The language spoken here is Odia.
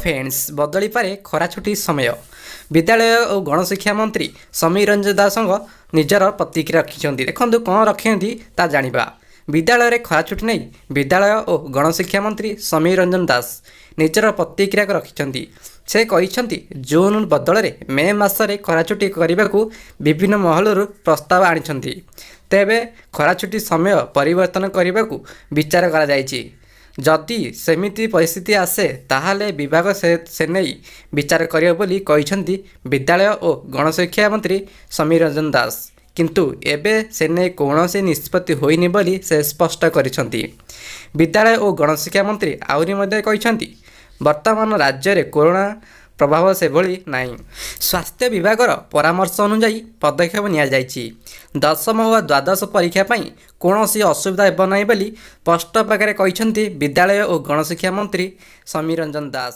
ଫ୍ରେଣ୍ଡସ୍, ବଦଳିପାରେ ଖରା ଛୁଟି ସମୟ। ବିଦ୍ୟାଳୟ ଓ ଗଣଶିକ୍ଷା ମନ୍ତ୍ରୀ ସମୀର ରଞ୍ଜନ ଦାସଙ୍କ ନିଜର ପ୍ରତିକ୍ରିୟା ରଖିଛନ୍ତି। ଦେଖନ୍ତୁ, କ'ଣ ରଖିଛନ୍ତି ତା ଜାଣିବା। ବିଦ୍ୟାଳୟରେ ଖରା ଛୁଟି ନେଇ ବିଦ୍ୟାଳୟ ଓ ଗଣଶିକ୍ଷା ମନ୍ତ୍ରୀ ସମୀର ରଞ୍ଜନ ଦାସ ନିଜର ପ୍ରତିକ୍ରିୟା ରଖିଛନ୍ତି। ସେ କହିଛନ୍ତି, ଜୁନ୍ ବଦଳରେ ମେ ମାସରେ ଖରାଛୁଟି କରିବାକୁ ବିଭିନ୍ନ ମହଲରୁ ପ୍ରସ୍ତାବ ଆଣିଛନ୍ତି। ତେବେ ଖରାଛୁଟି ସମୟ ପରିବର୍ତ୍ତନ କରିବାକୁ ବିଚାର କରାଯାଇଛି। ଯଦି ସେମିତି ପରିସ୍ଥିତି ଆସେ, ତାହେଲେ ବିଭାଗ ସେନେଇ ବିଚାର କରିବ ବୋଲି କହିଛନ୍ତି ବିଦ୍ୟାଳୟ ଓ ଗଣଶିକ୍ଷା ମନ୍ତ୍ରୀ ସମୀର ରଞ୍ଜନ ଦାସ। କିନ୍ତୁ ଏବେ ସେନେଇ କୌଣସି ନିଷ୍ପତ୍ତି ହୋଇନି ବୋଲି ସେ ସ୍ପଷ୍ଟ କରିଛନ୍ତି। ବିଦ୍ୟାଳୟ ଓ ଗଣଶିକ୍ଷା ମନ୍ତ୍ରୀ ଆହୁରି ମଧ୍ୟ କହିଛନ୍ତି, ବର୍ତ୍ତମାନ ରାଜ୍ୟରେ କରୋନା ପ୍ରଭାବ ସେଭଳି ନାହିଁ। ସ୍ୱାସ୍ଥ୍ୟ ବିଭାଗର ପରାମର୍ଶ ଅନୁଯାୟୀ ପଦକ୍ଷେପ ନିଆଯାଇଛି। ଦଶମ ଓ ଦ୍ୱାଦଶ ପରୀକ୍ଷା ପାଇଁ କୌଣସି ଅସୁବିଧା ହେବ ନାହିଁ ବୋଲି ସ୍ପଷ୍ଟ ପ୍ରକାରେ କହିଛନ୍ତି ବିଦ୍ୟାଳୟ ଓ ଗଣଶିକ୍ଷା ମନ୍ତ୍ରୀ ସମୀର ରଞ୍ଜନ ଦାସ।